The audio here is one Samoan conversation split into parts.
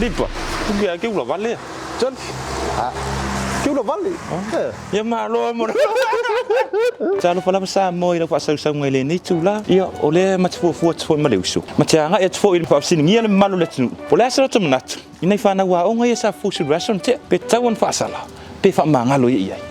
Lipa, ke ke ula vale. Jolly. Ke ula vale. Ia malo mo. Talofa lava Samoa i lau faasausauga i lenei itulā. Ia, o lea ma te fuafua atu foi ma le uso, ma te agai atu foi i le faafesiligia le mamalu o le atunuu, po o le a se loto manatu i nai fanau aoga ia sa fusu i le vaiaso na tea, pe tatau ona faasala, pe faamagalo ia i ai.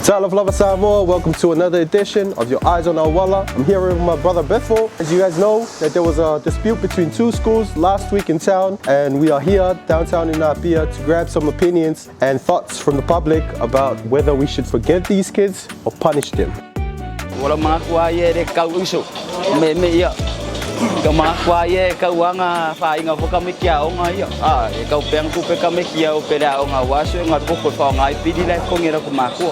Talofa lava Samoa, welcome to another edition of your Eyes on Auala. I'm here with my brother Bethel. As you guys know, that there was a dispute between two schools last week in town, and we are here downtown in Apia to grab some opinions and thoughts from the public about whether we should forgive these kids or punish them. Ua makua ia le kau uso me me ia. Ka makua ia e kau anga whainga fo ka meki a onga ia. A e kau peang ku pe ka meki a o pere a onga waso e ngā poko wha ngai pili lai kongi ra ku makua.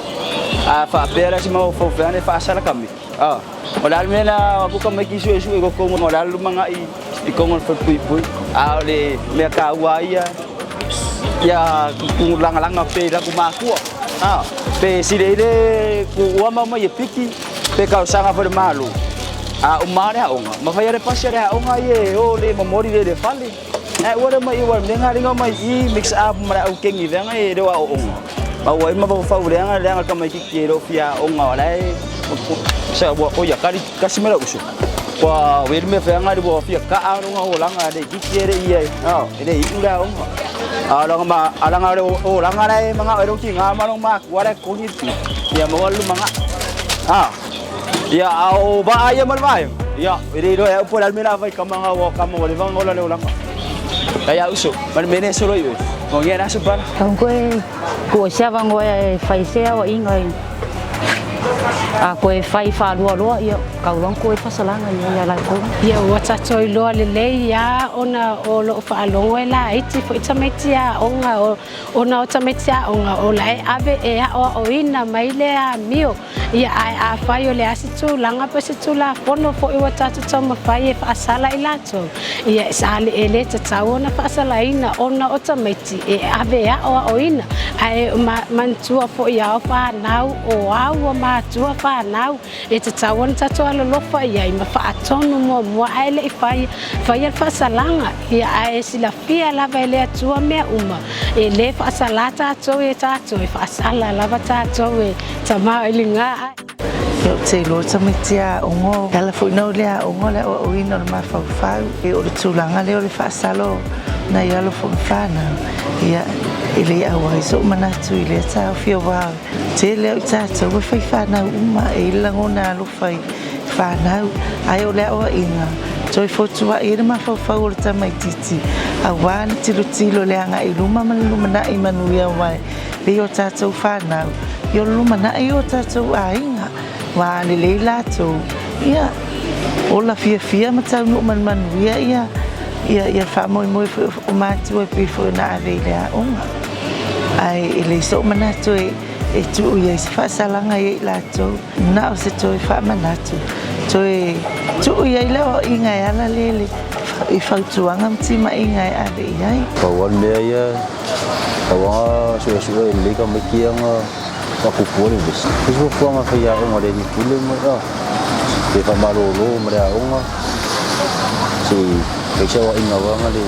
A wha pera si mau fo whane wha asala ka meki. A o la mena ku ka meki su e su e ko kongo o la lumanga i kongo fo pui pui. A o le mea ka ua ia ia ku langa langa pe ra ku makua. A pe sile ile ku ua mau mai e piki pe kau sanga fo le malo. A o mare a onga. Ma whai are pasi are a onga ie o le mamori le le fale. E ua le mai ua me ngā ringa mai i mix up mara au kengi venga e rewa o onga. Ma ua ima wau whau leanga leanga ka mai kiki e ro fia onga o lai. Sa ua o ia kari kasi mera usu. Kua weri me whenga ri ua fia ka aronga o langa le kiki ere ia. Oh, ere i ura onga. A langa ma alanga re o langa lai manga ero ki ngā marong ma kuare kongi tu. Ia mawa lu manga. Ah. Ia au ba ia mal vai. Ia ere ro e upo la mena vai kamanga wa kama wa levanga ola le olanga. Kaya uso, man mene solo i. Mo ngia na super. Kau koe ko se vango e fai se o inga i. A koe fai whālua loa ia kau lang koe fasalanga ia ia lai ko. Ia ua tatou iloa lelei ia ona o loo faalogo e laiti foʻi tamaiti aoga o ona o tamaiti aoga o lae ave e aʻoaʻoina mai le amio ia ae afai o le a se tulaga po se tulafono foʻi ua tatou taumafai e faasala i latou ia sa le e lē tatau ona faasalaina ona o tamaiti e ave e aʻoaʻoina ae manatua foʻi ao fanau o au ua matua fanau e tatau ona tatou alolofa iai ma faatonu muamua ae leʻi fai faia le faasalaga ia ae silafia lava e le Atua mea uma e lē faasalā tatou e tatou e faasala lava tatou e tamā i ligā ae. Ia o te loa tamaiti aoga e ala foi na o le aoga le aoaoina o le mafaufau e o le tulaga lea o le faasala o nai alo foi ma fanau ia e le auai so'u manatu i lea taofi auā tele au i tatou e fai fanau uma e i le lagona alofa i fanau ae o le aoaiga toe fotuaʻi ai le mafaufau o le tamaititi auā le tilotilo le agaʻi luma ma le lumanaʻi manuia uae pei o tatou fanau ia o le lumanaʻi o tatou aiga ua lelei latou ia ola fiafia ma taunuu ma le manuia ia ia ia faamoemoe foi o matua e pei foi ona ave i le aoga ae e leai soʻu manatu e e tuu i ai se faasalaga ia i latou na o se toe faamanatu toe tuu i ai le aoaiga e ala lea le i fautuaga ma timaiga e ave i ai. Pau lava le mea ia, tauaga suesue lelei tamaiti ia na faapupua le vesi. Se fuafuaga faiaoga a le alii pule ma pe faamalōlō ma le aoga se i fai se aoaiga aua le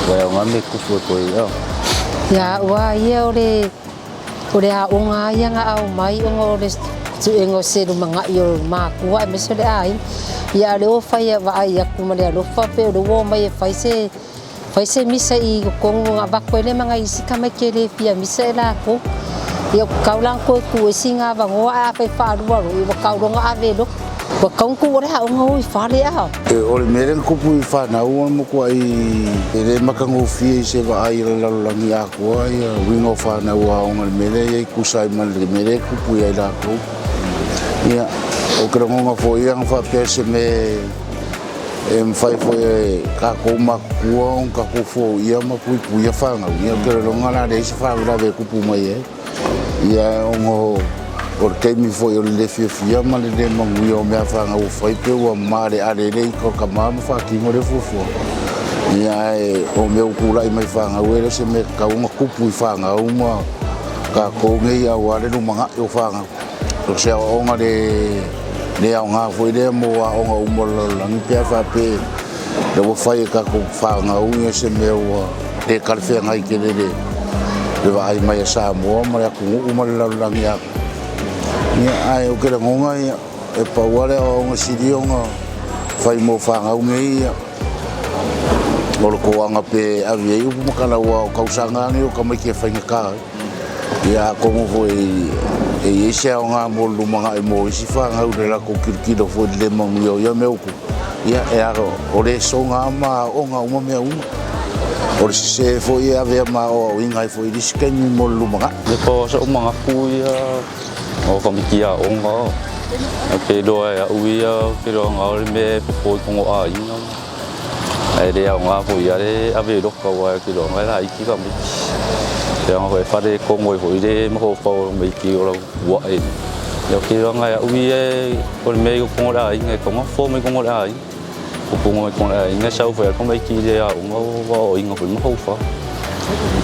uae aoga me tupu e toe a. Ia ua ia o le o le aoga ia nga au mai ona o le suega o se lumagaʻi o makua aemaise o le aiga. Ia a o le ua fai vaai atu ma le alofa pe o le ua omai e fai se fai se misa i totonu na avatu ai lea ma nai isi tamaiti e le fia misa e latou. Ia tau la ona toe tuu ai sina avanoa ae afai e faalua loa, ia ua tau loa ona ave e lotu. Ua tatau ona tuu le aoga o i fale a. O le mea lea na tupu i fanau o le matuai e le matagofie i se vaai i le lalolagi atoa ia uiga o fanau aoga i le mea lea e i ai tusa ai ma le mea lea e tupu ia i latou. Ia, ou te lagona foi ana faapea se mea e mafai foi e tatou matutua ona tatou foia ma puipuia fanau. Ia, ou te lagona o le a leai se faalavelave e tupu mai ai. Ia, ona o le taimi foi o le le fiafia ma le le manuia o mea fanau ua fai pe ua maaleale le ita o le tama ma faatino lea fuafuaga. Ia, ae o mea ua tulai mai fanau e le o se mea tatau ona tupu i fanau ma tatou nei aua le lumanai o fanau. O se aoaoga le le aoga foi lea mo aoga uma o le lalolagi pe a faapea ua fai e tatou fanau ia se mea ua le talafeagai tele le le vaai mai a Samoa ma le atunuu ma le lalolagi atoa. Ia, ae ou te lagona ia, e pau lava le aoaoga sili ona fai mo fanau nei ia, o le toaga pe ave ai upu ma tala aua o tausaga lava nei o tamaiti e faigata ai. Ia atonu foi e i ai se aoga mo le lumanai mo isi fanau i le latou tilotilo foi i le le manuia o ia mea ua tupu. Ia e alo, o le soga lava ma aoga uma mea uma. O le sese foi e avea ma aoaoina ai foi i le isi taimi mo le lumanai. Le pau so'u magaku ia o kamiki a'oga ke iloa e a'u ia ou te iloaga o le mea e popo i kogo aiga ae le aoga foi ia le ave i loka aua ou te iloaga e laiti tamaiti leaga foi e faaletonu ai foi le mafaufau o tamaiti o lau uae ia ou te iloaga e a'u ia o le mea i totonu o le aiga e tatau ona fofo mai totonu o le aiga fofoga mai totonu o le aiga e sau foi lava le tamaiti i le aoga ua aoaoina foi le mafaufau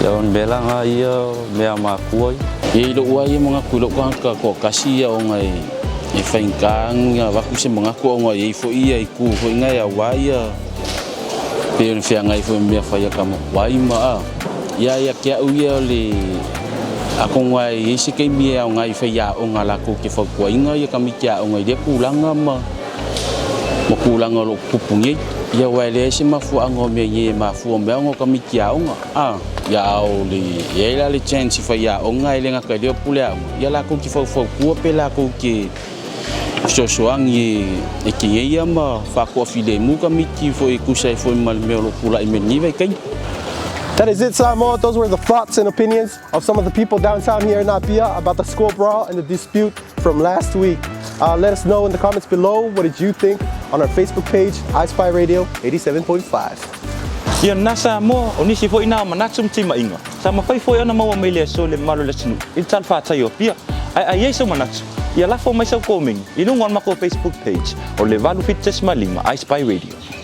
ia o le mea la lena ia o mea a matua ia. E i lou lava ia manatu i lou tagata toatasi ia ona e faigata ona avatu se manatu ona e i ai foi ia itu foi na e aua ia pei ona feagai foi ma mea fai a tama tuai ma a ia ia te au ia o le atonu lava e i ai se taimi e aoga ai faiaoga latou te fautuaina ia tamaiti aoga i lea tulaga ma ma tulaga o lo o tutupu nei. Ia aua e leai se mafuaaga o mea nei e mafua mai ona o tamaiti aoga. A, ia a o le, e i ai la le chance i faiaoga e le gata i lea o pule aoga, ia latou te faufautua pe latou te fesoasoani e tineia ma faatoafilemu tamaiti foi e tusa ai foi ma le mea o lo o tulai mai lenei vaitaimi. That is it, Samoa. Those were the thoughts and opinions of some of the people downtown here in Apia about the school brawl and the dispute from last week. Let us know in the comments below what did you think on our Facebook page, iSpy Radio 87.5. Ia lena Samoa, o nisi foi na o manatu ma timaiga, sa mafai foi ona maua mai le aso i le mamalu o le atunuu i le talafatai o Apia. Ae a i ai sou manatu, ia lafo mai sau komeni i luga o le matou Facebook page o le 87.5 iSpy Radio.